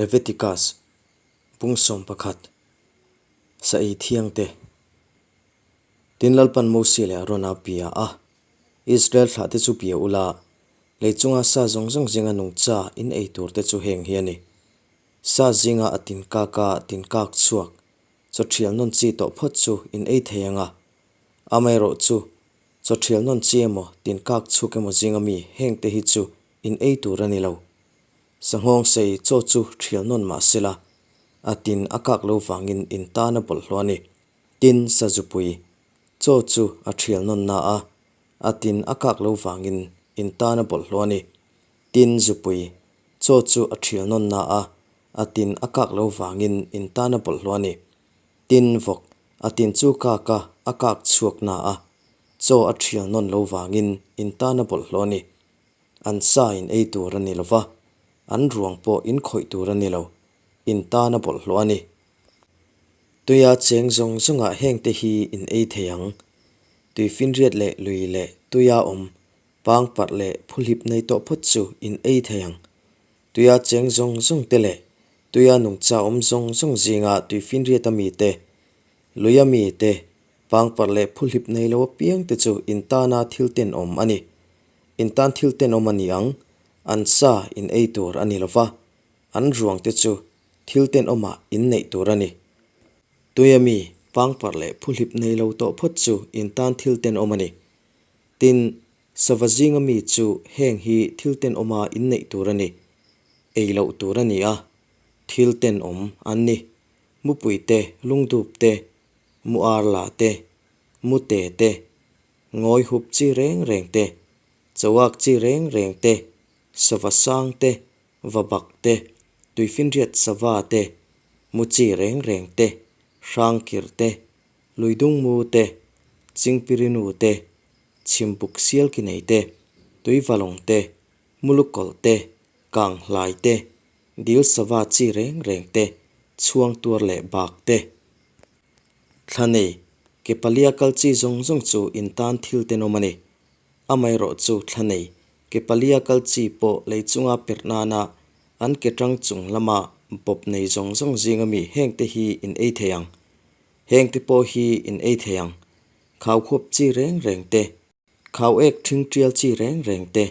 Leviticus bung 11 Sa ei thiangte Tin Lalpan Mosia leh Arona bia a, Israel thlahte chu bia ula, lei chunga sa zawng zawng zinga nungcha in ei turte chu heng hi a ni. Sa zinga a tin kak a tin kak chhuak, chaw thial nawn chi tawh phawt chu in ei thei ang a. Amaherawhchu, chaw thial nawn chi emaw tin kak chhuak emaw zinga mi hengte hi chu in ei tur a ni lo. Sanghawng sei chaw chu thial nawn mah sela, a tin a kak lo vangin in tan a bawlhhlawh a ni. Tin, sazupui chaw chu a thial nawn na a, a tin a kak lo vangin in tan a bawlhhlawh a ni. Tin, zupui chaw chu a thial nawn na a, a tin a kak lo vangin in tan a bawlhhlawh a ni. Tin, vawk a tin chu kak a, a kak chhuak na a, chaw a thial nawn lo vangin in tan a bawlhhlawh a ni. An sa in ei tur a ni lo va, an ruang pawh in khawih tur a ni lo, in tan a bawlhhlawh a ni. Tuia cheng zawng zawngah hengte hi in ei thei ang, tuifinriat leh lui leh tuia awm, pangparh leh phuhlip nei tawh phawt chu in ei thei ang. Tuia cheng zawng zawng te leh tuia nungcha awm zawng zawng zinga tuifinriata mite, luia mite, pangparh leh phuhlip nei lo apiangte chu in tana thil tenawm a ni. In tan thil tenawm a ni ang, an sa in ei tur a ni lo va, an ruang te chu thil tenawmah in neih tur a ni. Tuia mi, pangparh leh phuhlip nei lo tawh phawt chu in tan thil tenawm a ni. Tin, sava zinga mi chu heng hi thil tenawma in neih tur a ni. Ei loh tur a ni a, thil tenawm an ni. Mupui te, lungdup te, mu ar la te, mu te te, Ngawi hup chi reng reng te, chawak chi reng reng te, sava sang te, va bak te, tuifinriat sava te, mu chi reng reng te, hrangkir te, luidungmu te, chingpirinu te, chhimbuk sialki nei te, tuivalawng te, mulukawlh te, kanghlai te, dil sava chi reng reng te, chhuangtuar leh bak te. Thla nei, ke palia kal chi zawng zawng chu in tan thil tenawm a ni. Amaherawh chu thla nei, ke palia kal chi pawh lei chunga perh nana an ke tang chung lama bawp nei zawng zawng zinga mi hengte hi in ei thei ang. Hengte pawh hi in ei thei ang. Khau khuap chi reng reng te, khau ek thing tial chi reng reng te,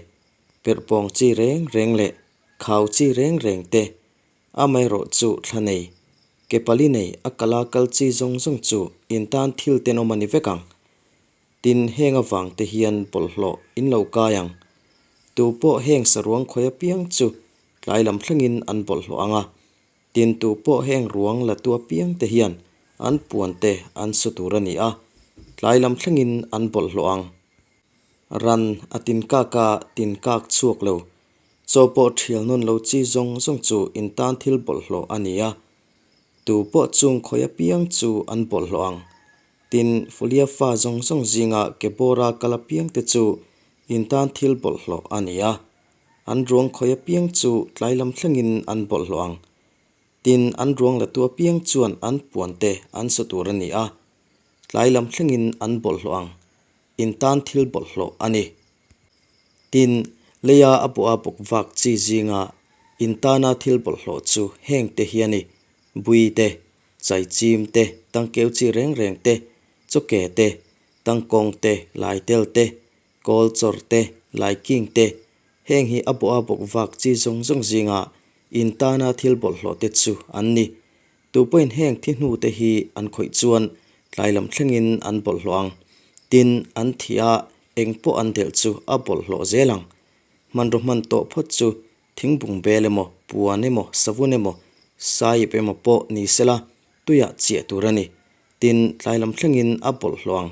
perhpawng chi reng reng leh khau chi reng reng te, Amaherawh chu thla nei, ke pali nei a kala kal chi zawng zawng chu in tan thil tenawm a ni vek ang. Tin, heng avang te hian bawlhhlawh in lo kai ang. Tu pawh heng saruang khawi apiang chu tlai lam thlengin an bawlhhlawh ang a. Tin, tu pawh heng ruang la tu apiang te hian an puan te an su tur a ni a, tlai lam thlengin an bawlhhlawh ang. Ran a tin kak a tin kak chhuak lo. Chaw pawh thial nawn lo chi zawng zawng chu in tan thil bawlhhlawh a ni a, tu pawh chung khawi apiang chu an bawlhhlawh ang. Tin, Fulia fa zawng zawng zinga ke bawra kal apiang te chu in tan thil bawlhhlawh a ni a, an ruang khawi apiang chu tlai lam thlengin an bawlhhlawh ang. Tin, an ruang latu apiang chuan an puan te an su tur a ni a, tlai lam thlengin an bawlhhlawh ang. In tan thil bawlhhlawh a ni. Tin, leia a bawh a bawk vak chi zinga in tana thil bawlhhlawh chu heng te hi a ni, bui te, chaichim te, tangkeu chi reng reng te, chawke te, tangkawng te, laitel te, kawl chawr te, laiking te, heng hi a bawh a bawk vak chi zawng zawng zinga in tana thil bawlhhlawh te chu an ni. Tupawhin heng thi hnu te hi an khawih chuan tlai lam thlengin an bawlhhlawh ang. Tin, an thih a eng pawh an delh chu a bawlhhlawh zel ang. Hmanraw hman tawh phawt chu thingbung bel emaw, puan emaw, savun emaw, saip emaw pawh ni sela tuiah chiah tur a ni. Tin, tlai lam thlengin a bawlhhlawh ang.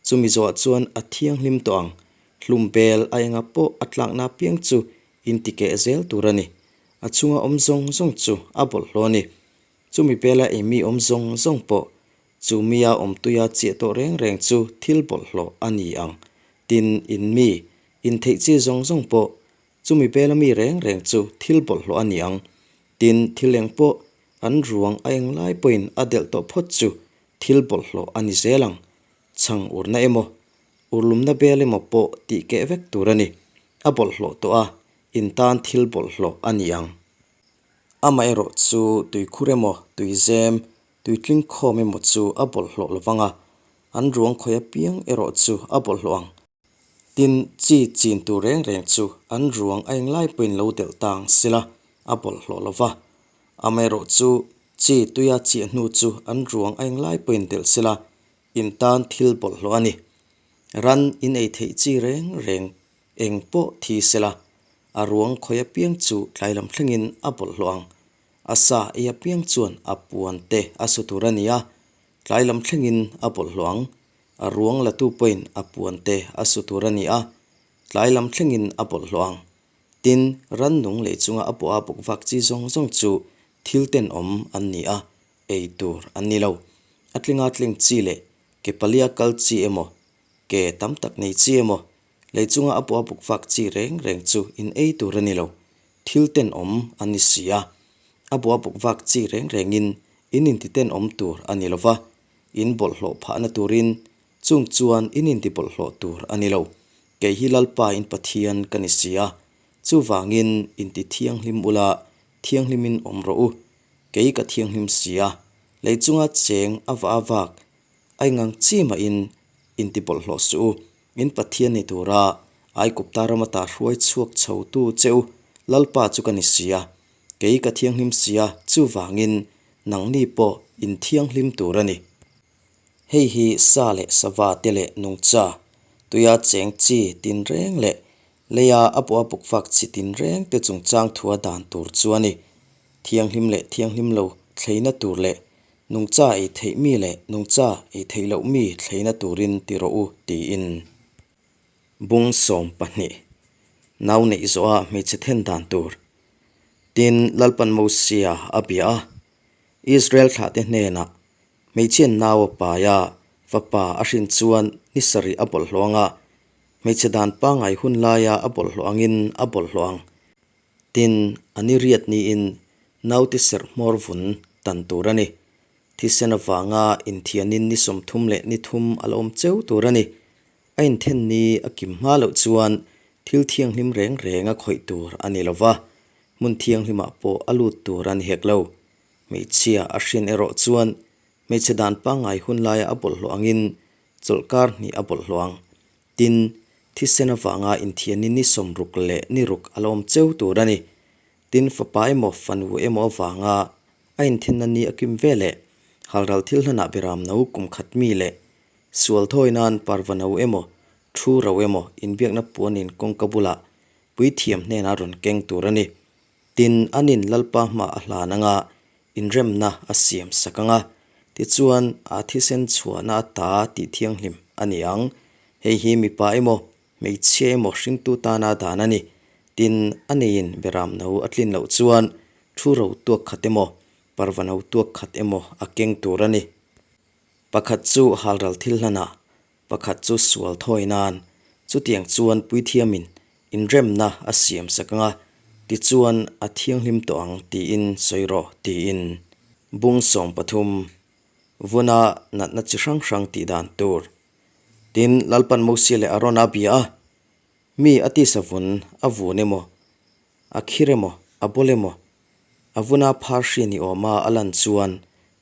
Chumi zawhah chuan a thianghlim tawh ang. Hlum bel a enga pawh a tlakna apiang chu intikeh zel tur a ni. A chhunga awm zawng zawng chu a bawlhhlawh a ni. Chumi bela ei mi awm zawng zawng pawh chu mia awm tuia chiah tawh reng reng chu thil bawlhhlawh a ni ang. Tin, in mi, in theih chi zawng zawng pawh chumi bela mi reng reng chu thil bawlhhlawh a ni ang. Tin, thil eng pawh an ruang a eng lai pawhin a delh tawh phawt chu thil bawlhhlawh a ni zel ang. Chhang urna emaw, urlumna bel emaw pawh tih keh vek tur a ni. A bawlhhlawh tawh a, in tan thil bawlhhlawh a ni ang. Amaherawhchu tuikhur emaw, tuizem, tuitling khawm emaw chu a bawlhhlawh lovang a, an ruang khawi apiang erawh chu a bawlhhlawh ang. Tin, chi chin tur reng reng chu an ruang a englai pawhin lo delh ta ang sila a bawlhhlawh lova. Amaherawhchu chi tuia chiah hnu chu an ruang a englai pawhin delh sila in tan thil bawlhhlawh a ni. Ran in ei theih chi reng reng eng pawh thi sela, a ruang khawi apiang chu tlai lam thlengin a bawlhhlawh ang. A sa ei apiang chuan a puan te a su tur a ni a, tlai lam thlengin a bawlhhlawh ang. A ruang latu pawhin a puan te a su tur a ni a, tlai lam thlengin a bawlhhlawh ang. Tin, rannung lei chunga a pawh a bawk vak chi zawng zawng chu thil tenawm an ni a, ei tur an ni lo. A tlinga tling chi leh ke palia kal chi emaw, ke tam tak nei chi emaw, lei chunga a pawh a buk vak chi reng reng chu in ei tur a ni lo. Thil tenawm an ni si a. A bua buk vak chi reng rengin in inti tenawm tur a ni lo va, in bawlhhlawh phahna turin chung chuan in inti bawlhhlawh tur a ni lo. Kei hi Lalpa in Pathian ka ni si a, chuvangin inti thianghlim ula thianghlimin awm rawh u. Kei ka thianghlim si a, lei chunga cheng a va a vak a ingang chi mahin inti bawlhhlawh suh u. In Pathian ni tura Aigupta rama ta hruai chhuak chho tu che u Lalpa chu ka ni si a, kei ka thianghlim si a, chuvangin nangni pawh in thianghlim tur a ni. Hei hi sa leh sava te leh nungcha, tuia cheng chi tinreng leh Leia a pawh a bawkfak chi tinreng te chungchang thua dan tur chu a ni. Thianghlim leh thianghlim lo thleina tur leh nungcha ei theih mi leh nungcha ei theih loh mi thleina turin ti rawh u tiin. Bung 12 Nau neih zawha hmeichhe then dan tur. Tin, Lalpan Mosia a bia a, Israel thlahte hnenah hmeichhian nau a pai a, fapa a hrin chuan ni sarih a bawlhhlawh anga Hmeichhe dan pangngai hun laia a bawlhhlawh angin a bawlhhlawh ang. Tin, a ni riat niin naute serh hmawr vun tan tur a ni. Thisen avanga inthianin ni 33 a la awm cheu tur a ni. A inthen ni a kim hma loh chuan thil thianghlim reng reng a khawih tur a ni lo va, hmun thianghlimah pawh a lut tur a ni hek lo. Hmeichhia a hrin erawh chuan hmeichhe dan pangngai hun laia a bawlhhlawh angin Chawlhkar hnih a bawlhhlawh ang. Tin, thisen avanga inthianin ni 66 a la awm cheu tur a ni. Tin, fapa emaw fanu emaw avanga a inthenna ni a kim ve leh halral thil hlanah beram no kum khat mi leh sual thawi nan parva no emaw thu ro emaw inbiakna puanin kawngka bulah puithiam hnenah rawn keng tur a ni. Tin, anin Lalpa hmah a hlan anga inremna a siam sak ang a, tichuan a thisen chhuahna ata tih thianghlim a ni ang. Hei hi mipa emaw, hmeichhia emaw hringtu tana dan a ni. Tin, a neiin beram no a tlin loh chuan thu ro tuak khat emaw, parva no tuak khat emaw a keng tur a ni. Pakhat chu halral thil hlanah Pakhat chu sual thawi nan, chutiang chuan puithiamin inremna a siam sak ang a, tichuan a thianghlim tawh ang tiin sawi rawh tiin. Bung 13, Vuna natna chi hrang hrang tih dan tur. Tin, Lalpan Mosia leh Arona a bia a, Mi a tisa vun a vun emaw, A khir emaw, a bawl emaw, a vuna phar hri ni awma a lan chuan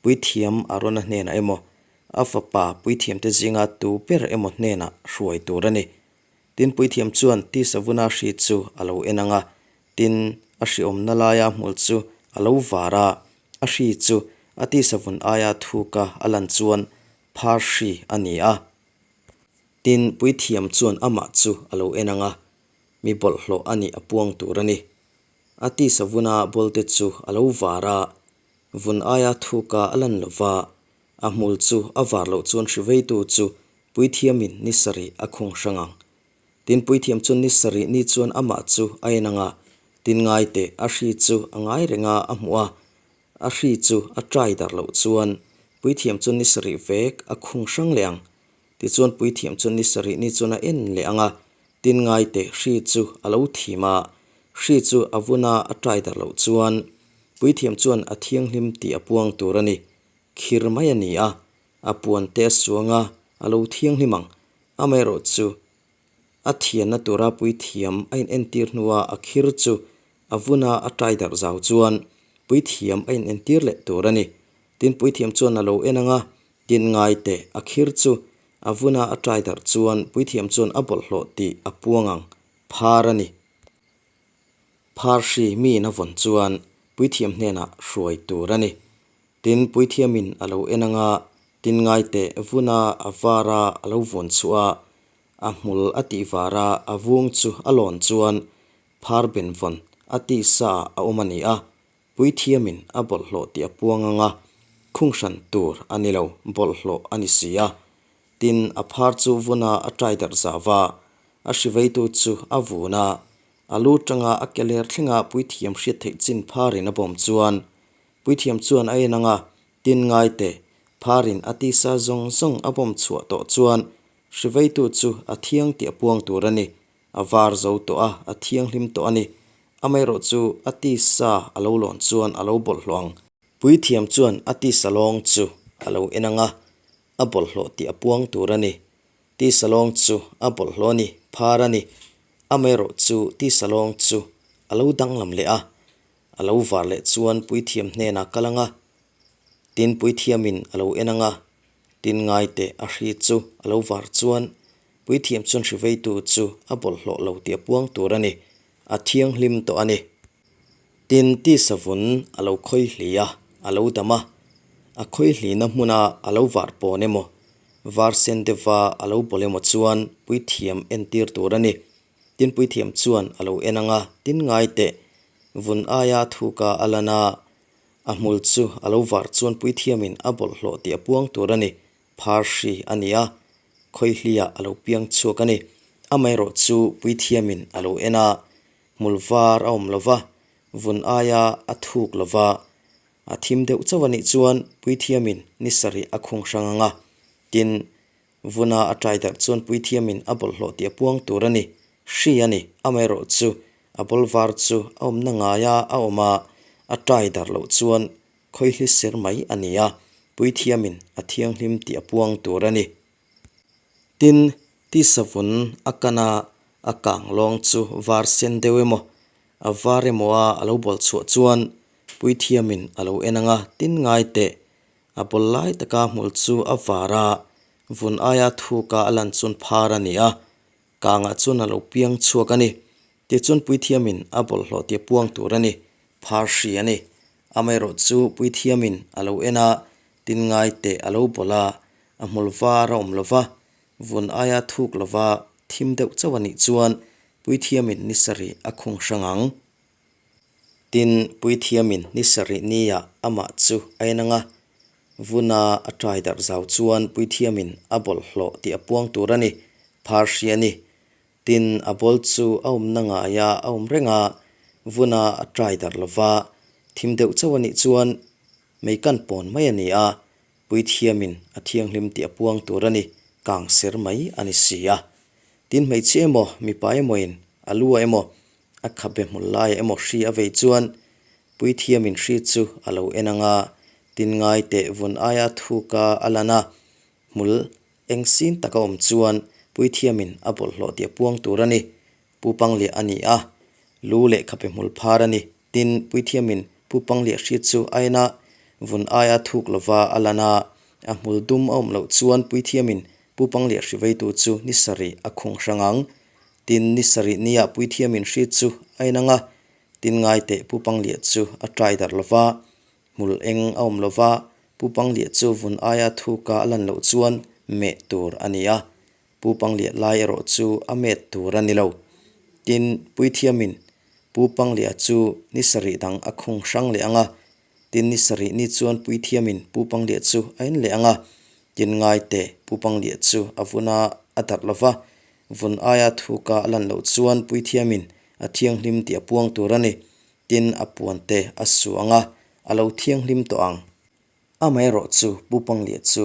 puithiam Arona hnenah emaw, a fapa puithiamte zinga tu ber emaw hnenah hruai tur a ni. Tin, puithiam chuan tisa vuna hri chu a lo en ang a, tin, a hri awmna laia hmul chu a lo var a, a hri chu a tisa vun aia thuka a lan chuan phar hri a ni a. Tin, puithiam chuan amah chu a lo en ang a, Mi bawlhhlawh a nih a puang tur a ni. A tisa vuna bawlte chu a lo var a, vun aia thuka a lan lo va, a hmul chu a var loh chuan hriveitu chu puithiamin ni sarih a khung hrang ang. Tin, puithiam chuan ni sarih ni chuan amah chu a en ang a, tin ngai teh a hri chu a ngai reng a a hmuh a, a hri chu a trai darh loh chuan puithiam chuan ni sarih vek a khung hrang leh ang. Tichuan puithiam chuan ni sarih ni chuan a en leh ang a, tin ngai teh hri chu a lo thim a, hri chu a vuna a tai darh loh chuan puithiam chuan a thianghlim tih a puang tur a ni. Khir mai a ni a, a puan te a suang a, a lo thianghlim ang. Amaherawhchu, a thianna tura puithiam a inentir hnua a khir chu a vuna a tai darh zau chuan Puithiam a inentir leh tur a ni. Tin, puithiam chuan a lo en ang a, tin ngai teh, a khir chu a vuna a ṭai darh chuan puithiam chuan a bawlhhlawh tih a puang ang, phar a ni. Phar hri miin a vawn chuan puithiam hnenah hruai tur a ni. Tin, puithiamin a lo en ang a, tin ngai teh, vuna a var a, a lo vawn chhuah a, a hmul a tih var a, a vung chu a lawn chuan phar benvawn a tisa a awm a ni a, Puithiamin a bawlhhlawh tih a puang ang a, khung hran tur a ni lo, bawlhhlawh a ni si a. Tin, a phar chu vuna a ṭai darh zau va, a hriveitu chu a vun a, a lu ṭanga a ke ler thlenga puithiam hriat theih chin pharin a bawm chuan, puithiam chuan a en ang a, tin ngai teh, pharin a tisa zawng zawng a bawm chhuah tawh chuan hriveitu chu a thiang tih a puang tur a ni. A var zo tawh a, a thianghlim tawh a ni. Amaherawh chu a tisa a lo lawn chuan a lo bawlhhlawh ang. Puithiam chuan a tisa lawng chu a lo en ang a, a bawlhhlawh tih a puang tur a ni. Tisa lawng chu a bawlhhlawh a ni, phar a ni. Amaherawh chu tisa lawng chu a lo danglam leh a, a lo var leh chuan puithiam hnenah kal ang a. Tin, puithiamin a lo en ang a, tin ngaiteh a hri chu a lo var chuan Puithiam chuan hriveitu chu a bawlhhlawh lo tih a puang tur a ni, a thianghlim tawh a ni. Tin, tisavun a lo khawihli a, a lo dam a, a khawihlina hmuna a lo var pawn emaw, var sen deuhva a lo bawl emaw chuan puithiam entir tur a ni. Tin, puithiam chuan a lo en ang a, tin ngai teh, vun aia thuka a lan a, a hmul chu a lo var chuan puithiamin a bawlhhlawh tih a puang tur a ni. Phar hri a ni a, khawihliah a lo piang chhuak a ni. Amaherawh chu puithiamin a lo en a, hmul var a awm lo va, vun aia a thuk lo va, a thim deuh chauh a nih chuan puithiamin ni sarih a khung hrang ang a. Tin, vuna a ṭai darh chuan puithiamin a bawlhhlawh tih a puang tur a ni. Hri a ni, amaherawh chu a bawl var chu a awmna ngaia a awm a, a ṭai darh loh chuan Khawihli ser mai a ni a, puithiamin a thianghlim tih a puang tur a ni. Tin, tisavun a kan a, a kang lawng chu var sen deuh emaw, a var emaw a a lo bawl chhuah chuan puithiamin a lo en ang a, tin ngai teh, a bawl lai taka hmul chu a var a, vun aia thuka a lan chuan phar a ni a, Kangah chuan a lo piang chhuak a ni. Tichuan puithiamin a bawlhhlawh tih a puang tur a ni. Phar hri a ni. Amaherawh chu puithiamin a lo en a, tin ngai teh a lo bawlh a, a hmul var a awm lo va, vun aia thuk lo va, thim deuh chauh a nih chuan puithiamin ni sarih a khung hrang ang. Tin, puithiamin ni sarih niah amah chu a en ang a, vuna a ṭai darh zau chuan puithiamin a bawlhhlawh tih a puang tur a ni, phar hri a ni. Tin, a bawl chu a awmna ngaia a awm reng a, vuna a ṭai darh lo va, thim deuh chauh a nih chuan mei kan pawn mai a ni a, puithiamin a thianghlim tih a puang tur a ni, kang ser mai a ni si a. Tin, hmeichhia emaw, mipa emawin a lu ah emaw, A khabe hmul laiah emaw hri a vei chuan puithiamin hri chu a lo en ang a, tin ngai teh vun aia thuka a lan a, hmul eng sin taka awm chuan puithiamin a bawlhhlawh tih a puang tur a ni. Pu Pangliah a ni a, lu leh khabe hmul phar a ni. Tin, puithiamin Pu Pangliah hri chu a en a, vun aia thuk lova a lan a, a hmul dum a awm loh chuan puithiamin Pu Pangliah hri veitu chu ni sarih a khung hrang ang. Tin, ni sarih nia puithiamin hri chu a en ang a, tin ngaiteh Pu Pangliah chu a ṭai darh lo va, hmul eng a awm lo va, Pu Pangliah chu vun aia thuka a lan loh chuan meh tur a ni a, Pu Pangliah lai erawh chu a met tur a ni lo. Tin, puithiamin Pu Pangliah chu ni sarih dang a khung hrang leh ang a, Tin ni sarih ni chuan puithiamin Pu Pangliah chu a en leh ang a, tin ngai teh Pu Pangliah chu a vun a a darh lo va, vun aia thuka a lan loh chuan puithiamin a thianghlim tih a puang tur a ni. Tin a puan te a su ang a, a lo thianghlim tawh ang. Amaherawh chu Pu Pangliah chu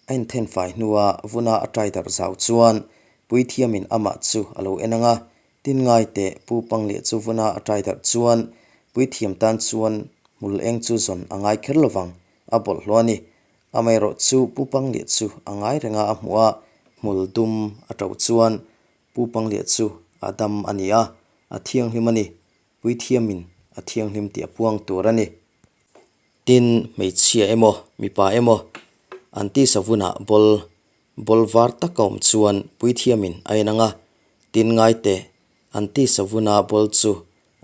a inthenfai hnua vuna a ṭai darh zau chuan puithiamin amah chu a lo en ang a, Tin ngai teh, Pu Pangliah chu vuna a ṭai darh chuan puithiam tan chuan hmul eng chu zawn a ngai kher lovang, a bawlhhlawh a ni. Amaherawh chu Pu Pangliah chu a ngai renga a hmuh a, hmul dum a ṭo chuan Pu Pangliah chu a dam a ni a, a thianghlim a ni. Puithiamin a thianghlim tih a puang tur a ni. Tin, hmeichhia emaw, mipa emaw, an tisa vunah bawl, bawl var tak a awm chuan puithiamin a en ang a, tin ngai teh, an tisa vuna bawl chu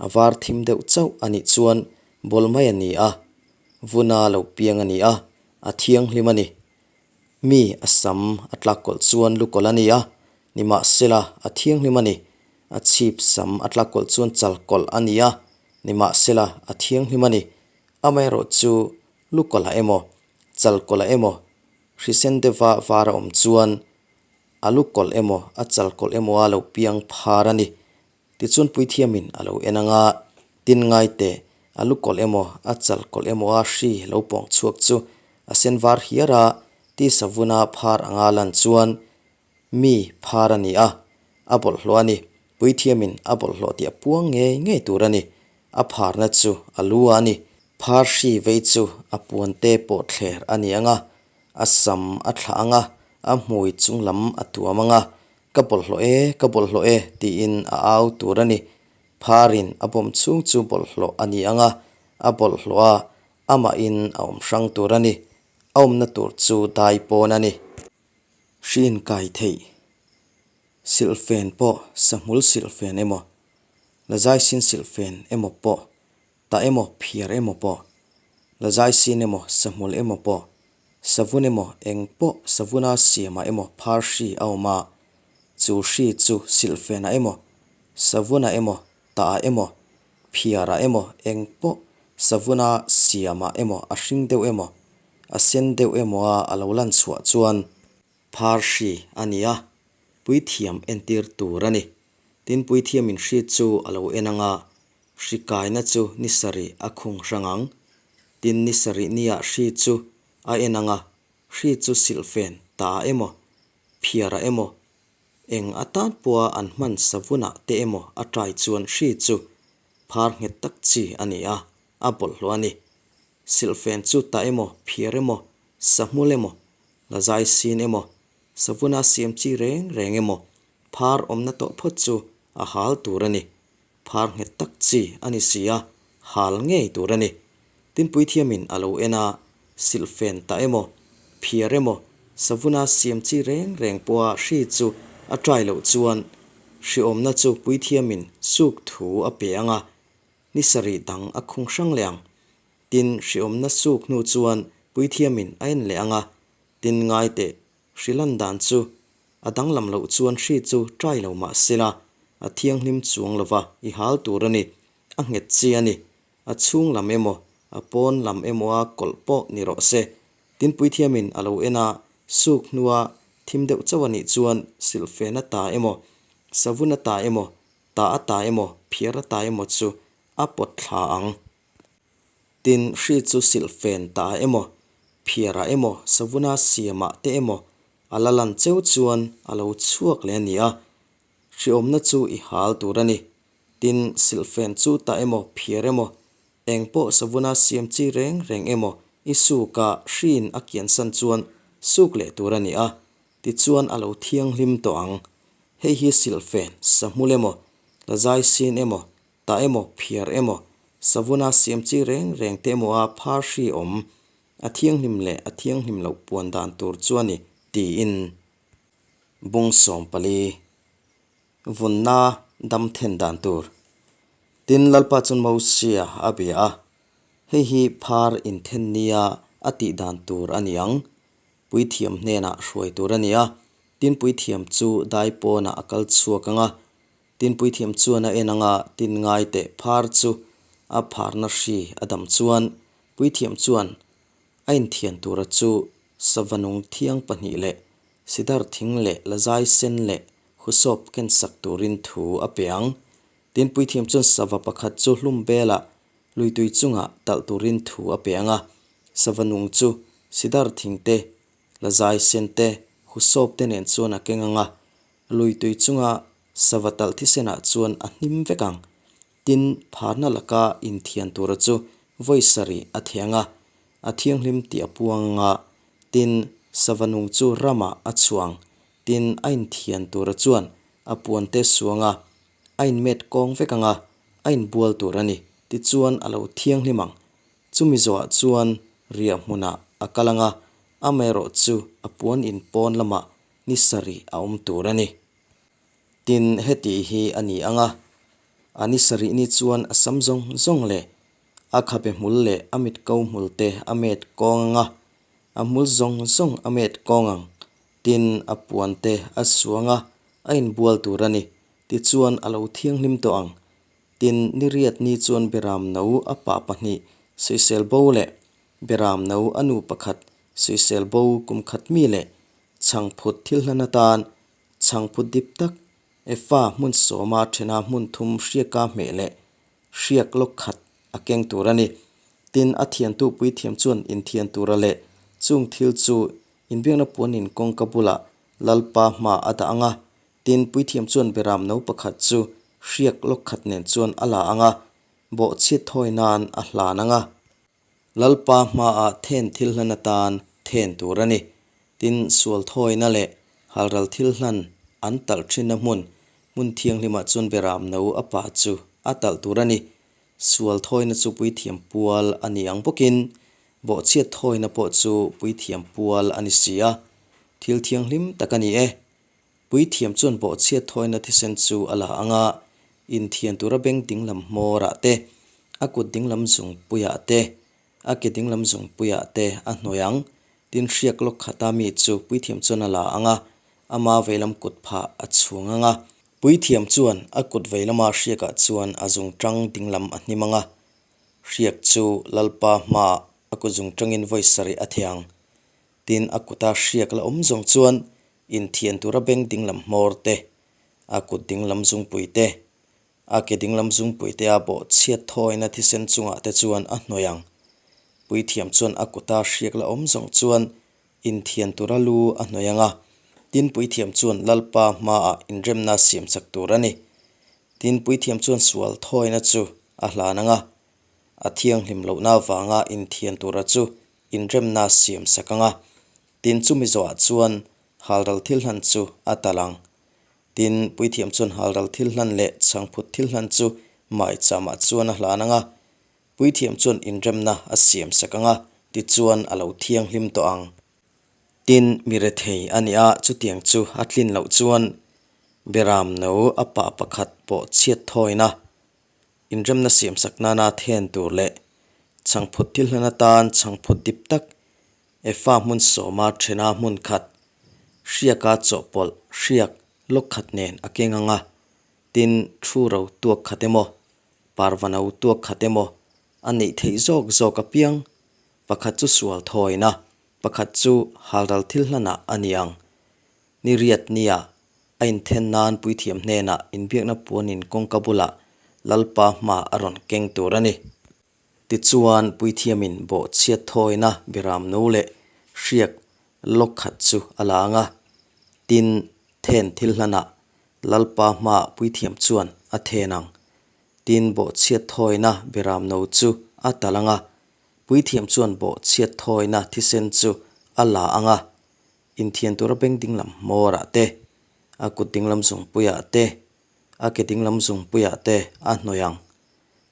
a var thim deuh chauh a nih chuan bawl mai a ni a, vuna lo piang a ni a, a thianghlim a ni. Mi a sam a tlak kawlh chuan lu kawlh a ni a, nimahsela a thianghlim a ni. A chhip sam a tlak kawlh chuan chal kawlh a ni a, nimahsela a thianghlim a ni. Amaherawh chu lu kawlhah emaw, chal kawlhah emaw, hrisen deuha var a awm chuan a lu kawlh emaw, a chal kawlh emaw a lo piang phar a ni. Tichuan puithiamin a lo en ang a, tin ngai teh, a lu kawlh emaw, a chal kawlh emaw a hri lo pawng chhuak chu a sen var hiar a, tisa vuna phar anga lan chuan mi phar a ni a, a bawlhhlawh a ni. Puithiamin a bawlhhlawh tih a puang ngei ngei tur a ni. A pharna chu a lu a ni. Phar hri vei chu a puan te pawh thler a ni ang a, a sam a thlah ang a, a hmui chung lam a tuam ang a, Ka bawlhhlawh e, ka bawlhhlawh e, tiin a au tur a ni. Pharin a bawm chhung chu bawlhhlawh a ni ang a, a bawlhhlawh a, amahin a awm hrang tur a ni. A awmna tur chu dai pawn a ni. Hri inkai theih silhfen pawh sahmul silhfen emaw, lazaisin silhfen emaw pawh Ta emaw, phiar emaw pawh, lazai sin emaw, sahmul emaw pawh, savun emaw, eng pawh savuna siamah emaw phar hri a awm a, chu hri chu silhfenah emaw, savunah emaw, tahah emaw, phiarah emaw, eng pawh savuna siamah emaw a hring deuh emaw, a sen deuh emaw a a lo lan chhuah chuan phar hri a ni a, puithiam entir tur a ni. Tin, puithiamin hri chu a lo en ang a, Hri kaina chu ni sarih a khung hrang ang. Tin, ni sarih niah hri chu a en ang a, hri chu silhfen ta emaw, phiara emaw, eng atan pawha an hman savunah te emaw a tai chuan hri chu phar nghet tak chi a ni a, a bawlhhlawh a ni. Silhfen chu ta emaw, phiar emaw, sahmul emaw, lazai sin emaw, savuna siam chi reng reng emaw, phar awmna tawh phawt chu a hal tur a ni. Phar nghet tak chi a ni si a, hal ngei tur a ni. Tin puithiamin a lo en a, silhfen ta emaw, phiar emaw, savuna siam chi reng reng pawha hri chu a trai loh chuan hriawmna chu puithiamin suk thu a pe ang a, ni sarih dang a khung hrang leh ang. Tin hriawmna suk hnu chuan puithiamin a en leh ang a, tin ngai teh Hri lan dan chu a danglam loh chuan hri chu trai lo mah sela, a thianghlim chuang lova i hal tur a ni. A nghet chi a ni. A chhung lam emaw, a pawn lam emaw a kawlh pawh ni rawh se. Tin puithiamin a lo en a, suk hnua thim deuh chauh a nih chuan silhfen a ta emaw, savun a ta emaw, ta a ta emaw, phiar a ta emaw chu a pawt thla ang. Tin, hri chu silhfen ta emaw, phiarah emaw, savuna siamah te emaw a la lan cheu chuan a lo chhuak leh a ni a, hriawmna chu i hal tur a ni. Tin, silhfen chu ta emaw, phiar emaw, eng pawh savuna siam chi reng reng emaw i suk a, hriin a kiansan chuan suk leh tur a ni a, tichuan a lo thianghlim tawh ang. Hei hi silhfen, sahmul emaw, lazai sin emaw, Ta emaw, phiar emaw, savuna siam chi reng reng te emaw a phar hri awm, a thianghlim leh a thianghlim loh puan dan tur chu a ni, tiin. Bung 14, Vunna dam then dan tur. Tin, Lalpa chuan Mosia a bia a, Hei hi phar inthen nia a tih dan tur a ni ang. Puithiam hnenah hruai tur a ni a, tin puithiam chu dai pawnah a kal chhuak ang a, Tin puithiam chuan a en ang a, tin ngai teh phar chu a pharna hri a dam chuan puithiam chuan a inthian tura chu sava nung thiang pahnih leh sidar thing leh lazai sen leh husawp kensak turin thu a pe ang. Tin puithiam chuan sava pakhat chu hlum belah luitui chungah talh turin thu a pe ang a, sava nung chu sidar thing te, lazai sen te, husawp te nen chuan a keng ang a, Lui tui chunga sava talh thisenah chuan a hnim vek ang. Tin, pharna laka inthian tura chu vawi sarih a theng a, a thianghlim tih a puang ang a. Tin, sava nung chu ramah a chhuang. Tin, a inthian tura chuan a puante suang a, a inmet kawng vek ang a, a inbual tur a ni. Tichuan a lo thianghlim ang. Chumi zawhah chuan riah hmunah a kal ang a, amaherawhchu a puan in pawn lamah ni sarih a awm tur a ni. Tin, heti hi a ni ang a, a ni sarih ni chuan a sam zawng zawng leh a khabe hmul leh a mit ko hmul te a met kawng ang a, a hmul zawng zawng a met kawng ang. Tin, a puan te a suang a, a inbual tur a ni. Tichuan a lo thianghlim tawh ang. Tin, ni riat ni chuan Beram no a pa pahnih sawisel bo leh Beram no a nu pakhat sawisel bo kum khat mi leh chhangphut thil hlan atan chhangphut dip tak Efa hmun sawma thena hmun thum hriaka hmeh leh hriak lawk khat a keng tur a ni. Tin, a thiantu puithiam chuan inthian tura leh chung thil chu inbiakna puanin kawngka bulah Lalpa hma a dah ang a, tin, puithiam chuan beram no pakhat chu hriak lawk khat nen chuan a la ang a, bawhchhiat thawi nan a hlan ang a. Lalpa hmaah then thil hlan atan then tur a ni. Tin, sual thawina leh halral thil hlan an talh thinna hmun, hmun thianghlimah chuan beram no a pa chu a talh tur a ni. Sual thawina chu puithiam pual a ni ang bawkin, bawhchhiat thawina pawh chu puithiam pual a ni si a, thil thianghlim tak a ni e. Puithiam chuan bawhchhiat thawina thisen chu a la ang a, inthian tura beng dinglam hmawrah te, a kut dinglam zungpuiah te, a ke dinglam zungpuiah te a hnawih ang. Tin, hriak lawk khata mi chu puithiam chuan a la ang a, ama veilam kut phah a chhung ang a. Puithiam chuan a kut veilama hriakah chuan a zungtang dinglam a hnim ang a, hriak chu Lalpa hmaah a kut zungtangin vawi sarih a theh ang. Tin, a kuta hriak la awm zawng chuan inthian tura beng dinglam hmawr te, a kut dinglam zungpui te, a ke dinglam zungpui te a bawh chhiat thawina thisen chungah te chuan a hnawih ang. Puithiam chuan a kuta hriak la awm zawng chuan inthian tura lu a hnawih ang a, tin puithiam chuan Lalpa hmaah inremna siam chak tur a ni. Tin puithiam chuan sual thawina chu a hlan ang a, a thianghlim lohna avanga inthian tura chu inremna siam sak ang a, tin chumi zawhah chuan halral thil hlan chu a talh ang. Tin, puithiam chuan halral thil hlan leh chhangphut thil hlan chu maicham-ah chuan a hlan ang a, puithiam chuan inremna a siam sak ang a, tichuan a lo thianghlim tawh ang. Tin, mi rethei a nih a, chutiang chu a tlin loh chuan Beram no a pa pakhat pawh chhiat thawina Inremna siamsak nana then tur leh chhangphut thil hlan atan chhangphut dip tak Efa hmun sawma thena hmun khat hriaka chawhpawlh hriak lawk khat nen a keng ang a, tin thu ro tuak khat emaw, parva no tuak khat emaw a neih theih zawk zawk apiang pakhat chu sual thawina pakhat chu halral thil hlanah a ni ang. Ni riat nia a inthen nan puithiam hnenah inbiakna puanin kawngka bulah Lalpa hma a rawn keng tur a ni. Tichuan puithiamin bawhchhiat thawina biram no leh hriak lawk khat chu a la ang a, tin then thil hlanah Lalpa hmaah puithiam chuan a then ang. Tin bawhchhiat thawina biram no chu a talh ang a, puithiam chuan bawhchhiat thawina thisen chu a la ang a, Inthian tura beng dinglam hmawrah te, a kut dinglam zungpuiah te, a ke dinglam zungpuiah te a hnawih ang.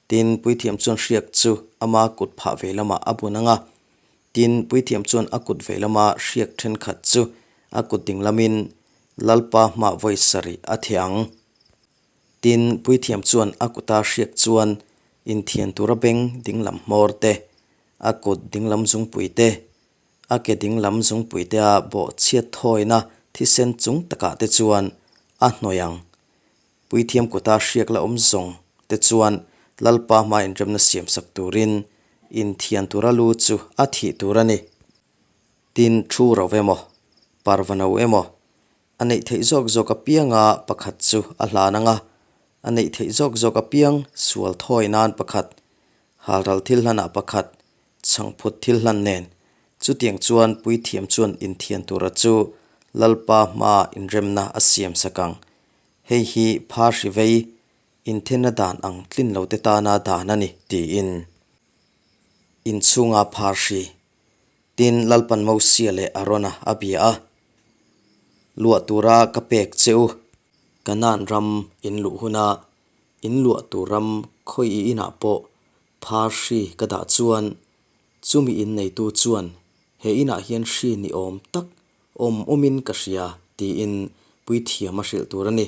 Tin, puithiam chuan hriak chu ama kut phah vei lamah a bun ang a. Tin, puithiam chuan a kut vei lama hriak thenkhat chu a kut dinglamin Lalpa hmah vawi sarih a theh ang. Tin, puithiam chuan a kuta hriak chuan inthian tura beng dinglam hmawr te, a kut dinglam zungpui te, A ke dinglam zungpuitea bawhchhiat thawina thisen chung takah te chuan a hnawih ang. Puithiam kuta hriak la awm zawng te chuan Lalpa hma inremna siamsak turin inthian tura lu chu a thih tur a ni. Tin, thu ro emaw, parva no emaw, a neih theih zawk zawk apianga pakhat chu a hlan ang a, a neih theih zawk zawk apiang sual thawi nan pakhat, halral thil hlanah pakhat, chhangphut thil hlan nen. Chutiang chuan puithiam chuan inthian tura chu Lalpa hmaa inremna a siam sak ang. Hei hi phar hri vei inthenna dan ang tlin lote tana dan a ni, tiin. Inchhunga phar hri Tin, Lalpan Mosia leh Arona a bia a, Luah tura ka pek che u. Kanaan ram in luh huna in luah tur ram khawi i inah pawh phar hri ka dah chuan. Chumi in neitu chuan, He inah hian hri ni awm tak awm awmin ka hria, tiin puithiam a hrilh tur a ni.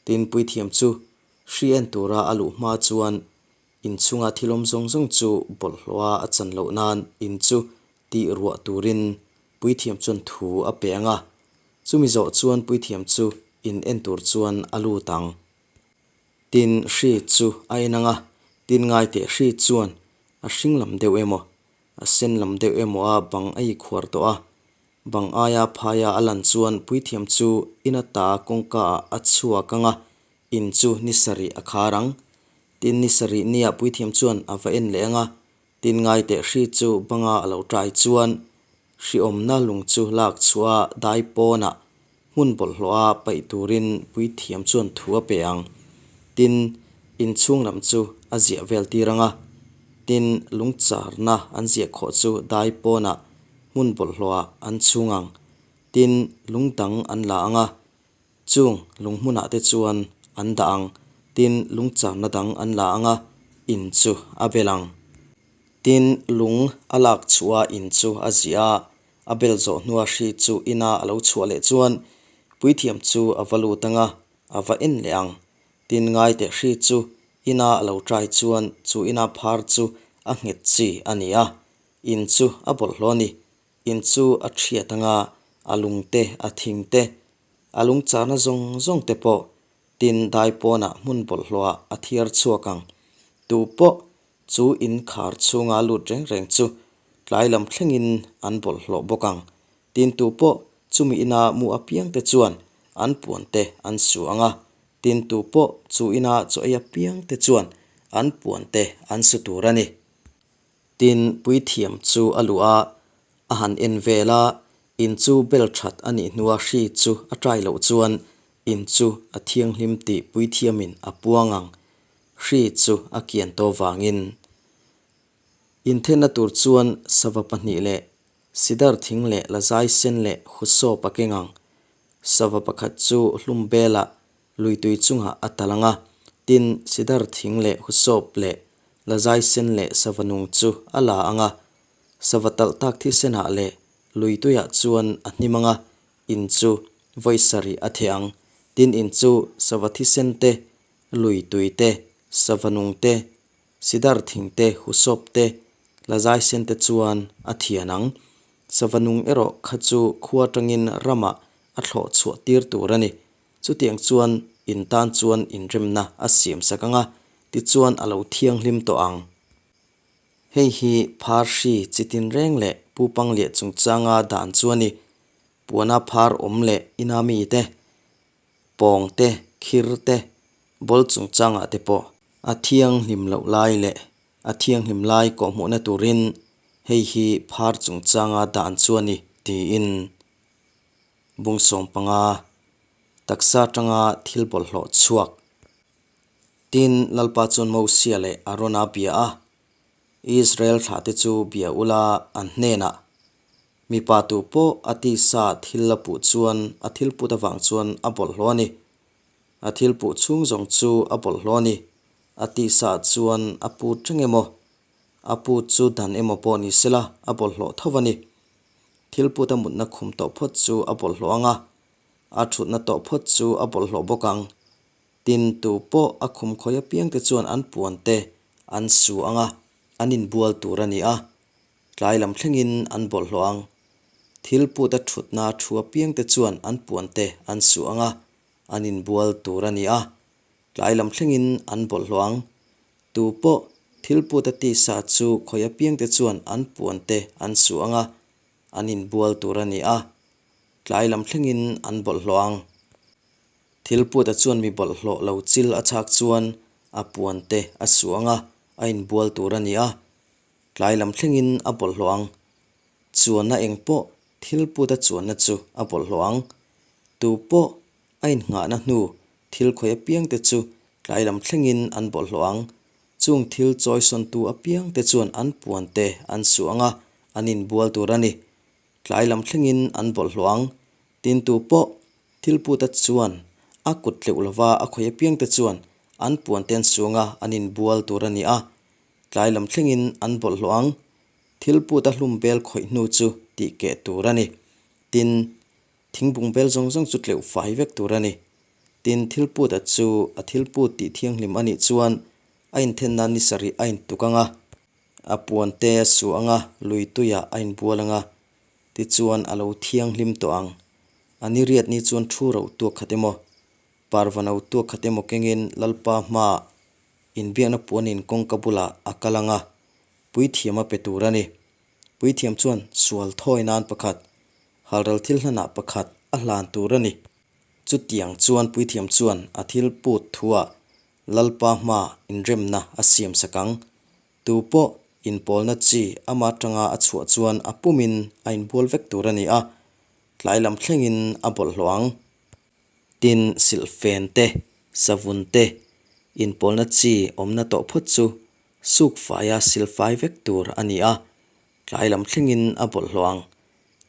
Tin, puithiam chu hri en tura a luh hma chuan in chhunga thil awm zawng zawng chu bawlhhlawha a chan loh nan in chu tih ruah turin puithiam chuan thu a pe ang a. Chumi zawh chuan puithiam chu in en tur chuan a lut ang. Tin, hri chu a en ang a, tin ngaiteh hri chuan a hring lam deuh emaw, a sen lam deuh emaw a bang a i khuar tawh a. Bang aia phaia a lan chuan puithiam chu in ata kawngka ah a chhuak ang a, in chu ni sarih a khar ang. Tin, ni sarih nia puithiam chuan a va en leh ang a, tin ngaiteh hri chu banga a lo tai chuan hri awmna lung chu lak chhuah a dai pawnah hmun bawlhhlawh a paih turin puithiam chuan thu a pe ang. Tin, inchhung lam chu a ziah vel tir ang a, tin, lungcharna an ziah khawh chu dai pawnah hmun bawlhhlawhah an chhung ang. Tin, lung dang an la ang a, chung lung hmunah te chuan an dah ang. Tin, lungcharna dang an la ang a, in chu a bel ang. Tin, lung a lak chhuah a in chu a ziah a, A bel zawh hnua hri chu ina a lo chhuah leh chuan puithiam chu a va lut ang a, a va en leh ang. Tin ngaiteh hri chu ina a lo trai chuan chu ina phar chu a nghet chi a ni a, in chu a bawlhhlawh a ni. In chu a thiat ang a, a lung te, a thing te, a lung charna zawng zawng te pawh tin dai pawnah hmun bawlhhlawhah a thiar chhuak ang. Tu pawh Chu in khar chhunga lut reng reng chu tlai lam thlengin an bawlhhlawh bawk ang. Tin tu pawh chumi ina mu apiang te chuan an puan te an su ang a, tin tu pawh chu ina chaw ei apiang te chuan an puan te an su tur a ni. Tin puithiam chu a luh a, a han en vel a, in chu bel that a nih hnua hri chu a tai loh chuan in chu a thianghlim tih puithiamin a puang ang. Hri chu a kian tawh vangin inthenna tur chuan sava pahnih leh sidar thing leh lazai sen leh husawp a keng ang. Sava pakhat chu hlum belah lui tui chungah a tal ang a, tin sidar thing leh husawp leh lazai sen leh sava nung chu a la ang a. Sava talh tak thisenah leh lui tuiah chuan a hnim ang a, in chu vawi sarih a theh ang. Tin in chu sava thisen te Lui tui te, sava nung te, sidar thing te, husawp te, lazai sen te chuan a thian ang. Sava nung erawh kha chu khua atangin ramah a thlawh chhuah tir tur a ni. Chutiang chuan in tan chuan inremna a siam sak ang a, tichuan a lo thianghlim tawh ang. Hei hi phar hri chi tinreng leh pu pangliah chungchanga dan chu a ni. Puana phar awm leh ina mite pawng te, khir te, ball chungchangah te pawh a thianghlim loh lai leh a thianghlim lai kawhhmuhna turin hei hi phar chungchanga dan chu a ni tiin bung 15 taksa atanga thil bawlhhlawh chhuak. Tin, Lalpa chuan Mosia leh Arona bia a, Israel thlahte chu bia ula an hnenah Mipa tu pawh a tisa thil a puh chuan a thil put avang chuan a bawlhhlawh a ni. A thil puh chhung zawng chu a bawlhhlawh a ni. A tisa chuan a put reng emaw, a put chu dan emaw pawh ni sela a bawlhhlawh tho a ni. Thil put a mutna khum tawh phawt chu a bawlhhlawh ang a, a thutna tawh phawt chu a bawlhhlawh bawk ang. Tin, tu pawh a khum khawi apiangte chuan an puan te an su ang a, an inbual tur a ni a. Tlai lam thlengin an bawlhhlawh ang. Thil put a thutna thu apiangte chuan an puante an suh ang a, an inbual tur a ni a. Tlai lam thlengin an bawlhhlawh ang. Tu pawh thil put a tisa chu khawi apiangte chuan an puante an suh ang a, an inbual tur a ni a. Tlai lam thlengin an bawlhhlawh ang. Thil put a chuan mi bawlhhlawh lo chil a chhak chuan a puante a suh ang a, a inbual tur a ni a. Tlai lam thlengin a bawlhhlawh ang. Chuanna eng pawh thil put a chuanna chu a bawlhhlawh ang. Tu pawh a innghahna hnu thil khawi apiangte chu tlai lam thlengin an bawlhhlawh ang. Chung thil chawisawntu apiangte chuan an puante an suh ang a, an inbual tur a ni. Tlai lam thlengin an bawlhhlawh ang. Tin tu pawh thil put a chuan a kut tleuh lova a khawi apiangte chuan an puante an suh ang a, an inbual tur a ni a. Tlai lam thlengin an bawlhhlawh ang. Thil put a hlum bel khawih hnu chu tih keh tur a ni. Tin, thingbung bel zawng zawng chu tleuh fai vek tur a ni. Tin, thil put a chu a thil put tih thianghlim a nih chuan a inthen nan ni sarih a intuk ang a, a puan te a su ang a, lui tuiah a inbual ang a, tichuan a lo thianghlim tawh ang. A ni riat ni chuan thu roh tuak khat emaw, parva no tuak khat emaw kengin Lalpa hmaah inbiakna puanin kawngka bulah a kal ang a, puithiam a pe tur a ni. Puithiam chuan sual thawi nan pakhat, halral thil hlanah pakhat a hlan tur a ni. Chutiang chuan puithiam chuan a thil put thuah Lalpa hmaa inremna a siam sak ang. Tu pawh inpawlna chi ama atanga a chhuah chuan a pumin a inbual vek tur a ni a, tlai lam thlengin a bawlhhlawh ang. Tin, silhfen te, savun te, inpawlna chi awmna tawh phawt chu suk faia silfai vek tur a ni a, tlai lam thlengin a bawlhhlawh ang.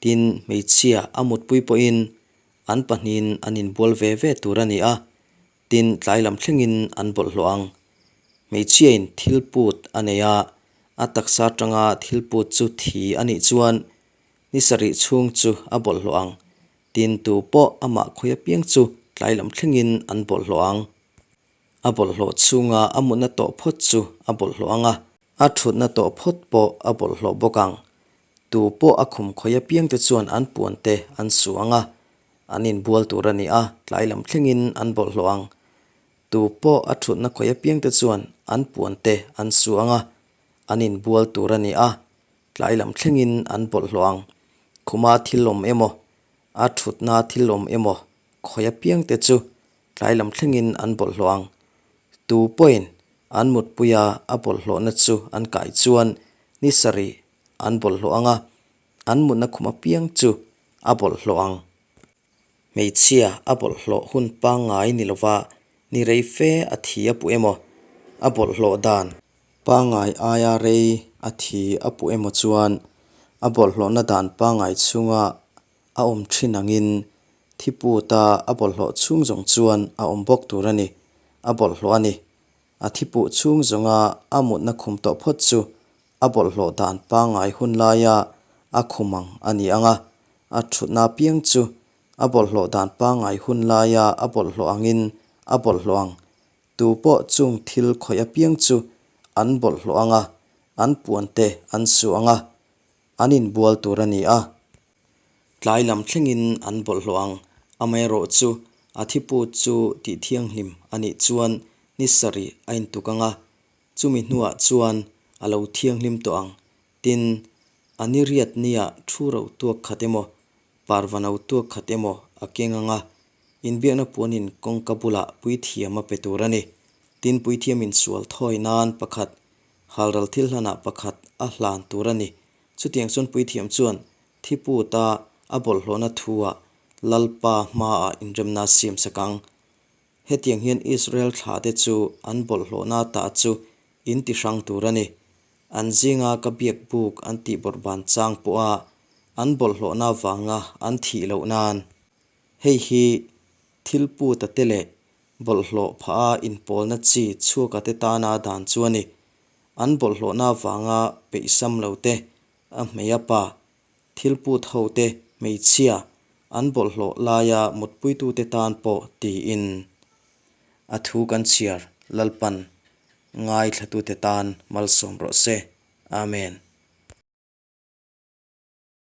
Tin, hmeichhia a mutpui pawhin an pahnihin an inbual ve ve tur a ni a, tin, tlai lam thlengin an bawlhhlawh ang. Hmeichhiain thil put a nei a, a taksa atanga thil put chu thi a nih chuan ni sarih chhung chu a bawlhhlawh ang. Tin, tu pawh amah khawi apiang chu tlai lam thlengin an bawlhhlawh ang. A bawlhhlawh chhunga a mutna tawh phawt chu a bawlhhlawh ang a. A thutna tawh phawt pawh a bawlhhlawh bawk ang. Tu pawh a khum khawi apiangte chuan an puante an su ang a, an inbual tur a ni a, tlai lam thlengin an bawlhhlawh ang. Tu pawh a thutna khawi apiangte chuan an puante an su ang a, an inbual tur a ni a, tlai lam thlengin an bawlhhlawh ang. Khuma thil awm emaw, a thutna thil awm emaw khawi apiangte chu tlai lam thlengin an bawlhhlawh ang. Tu pawhin an mutpuia a bawlhhlawhna chu an kai chuan ni sarih an bawlhhlawh ang a, an mutna khum apiang chu a bawlhhlawh ang. Hmeichhia a bawlhhlawh hun pangngai ni lova ni rei fe a thi a puh emaw, a bawlhhlawh dan pangngai aia rei a thi a puh emaw chuan a bawlhhlawhna dan pangngai chhunga a awm thin angin thiputa a bawlhhlawh chhung zawng chuan a awm bawk tur a ni, a bawlhhlawh a ni. A thipuh chhung zawnga a mutna khum tawh phawt chu a bawlhhlawh dan pangngai hun laia a khum ang a ni ang a, a thutna piang chu a bawlhhlawh dan pangngai hun laia a bawlhhlawh angin a bawlhhlawh ang. Tu pawh chung thil khawih apiang chu an bawlhhlawh ang a, an puante an su ang a, an inbual tur a ni a. Tlai lam thlengin an bawlhhlawh ang, amaherawh chu a thiput chu tih thianghlim a nih chuan ni sarih a intuk ang a, chumi hnuah chuan a lo thianghlim tawh ang. Tin, a ni riat niah thu ro tuak khat emaw, parva no tuak khat emaw a keng ang a, inbiakna puanin kawngka bulah puithiam a pe tur a ni. Tin, puithiam insual thawi nan pakhat, halral thil hlanah pakhat a hlan tur a ni. Chutiang chuan puithiam chuan thiputa a bawlhhlawhna thu-ah Lalpa hmaah inremna a siam sak ang. Hetiang hian Israel thlahte chu an bawlhhlawhna ta chu in ti hrang tur a ni. An zinga ka biak buk an tih bawrhban chang pawha an bawlhhlawhna vanga an thih loh nan. Hei hi thil puta te leh bawlhhlawh phah a inpawlna chi chhuaka te tana dan chu a ni. An bawlhhlawhna avanga peihsam lo te, a hmei a pa, thil put ho te, hmeichhia, an bawlhhlawh laia mutpuitute tan pawh tiin a thu kan chhiar Lalpan ngaithlatute tan malsawm rawh se. Amen.